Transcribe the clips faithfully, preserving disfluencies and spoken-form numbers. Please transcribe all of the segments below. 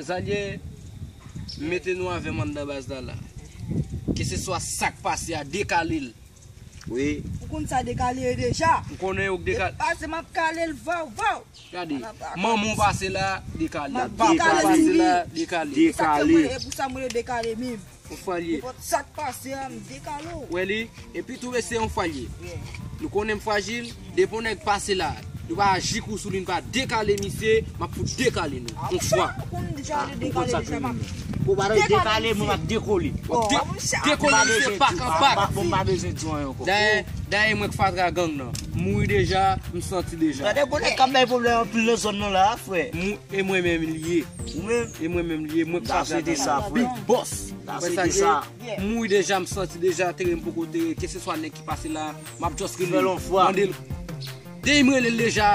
Zalye, mete nou avè m anndan baz la la. Keseswa sa k pase a, dekale l. Wi. Ou konn sa dekale yo deja. M konnen yo k dekale. Pase m ap kale l vaw, vaw. Gade, manman w pase la, dekale. Papa w pase la, dekale. Dekale. E pou sa mwen dekale menm. Yon fwa l ye. Nenpòt sa k pase a, m dekale w. Wè li, epi tou mesye yon fwa l ye. Nou konnen m frajil, depi yon nèg pase la, nou pa aji kou sou li, n pa dekale misye, m ap fout dekale nou. Yon fwa. Ou konn sa tou menm. Ou pa dekale, mwen m ap dekole. W ap dekole misye pak an pak. Bon, m pa bezwen di anyen ankò. Dayè, dayè mwen k fatra gang nan. M mouri deja, m santi deja. Gade gwo nèg k ap bay pwoblèm anpil nan zòn nan la, frè. E mwen menm li ye. Ou menm? E mwen menm li ye, mwen k fatra gang nan. Big boss. Wè sa k ye? M mouri deja, m santi deja, tere m poko tere, keseswa nèg ki pase la, m ap just rele l, mande l. Depi m rele l deja,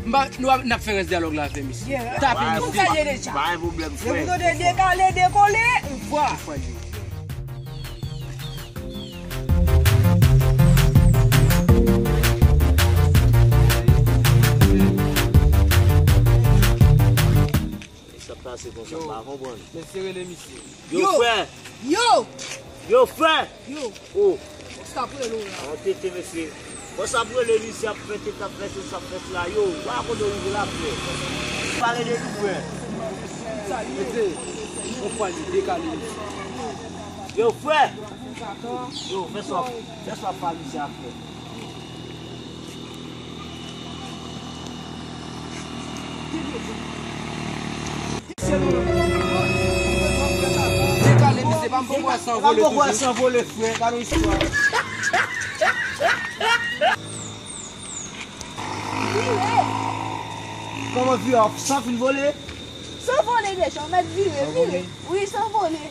m pa, nou ap, n ap fè rès dyalòg la avè misye. Tape misye. Pa gen pwoblèm, frè. Depi w tande dekale, dekole, vwa. Sa k pase konsa, m pa konprann. Mesye rele misye. Yo, frè! Yo! Yo, frè! Yo! Oh! Sa pou rele w la. An tete, mesye. Bon, sa pou rele misye ap fè tete, ap fè se, sa ap fè sila. Yo, w pa kote w rive la, frè. Pa rele nou, frè. Mesye, yon fwa li dekale misye. Yo, frè! Yo, fè sa, fè sa pa misye ap fè. Dekale misye, pa m poko wè san vole toujou. San vole, frè, gade istwa. Kòman vire? San fin vole? San vole deja, w mèt vire, vire. Wi, san vole.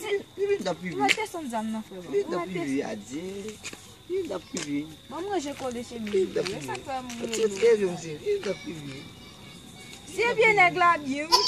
Li vin t ap pipi. Mwen te santi zam nan, frè. Li vin t ap pipi, adye. Li vin t ap pipi. Mwen ranje kole chemiz li. Li vin t ap pipi. E sa k fè m rele w. Li vin t ap pipi. Se byen nèg la byen, wi.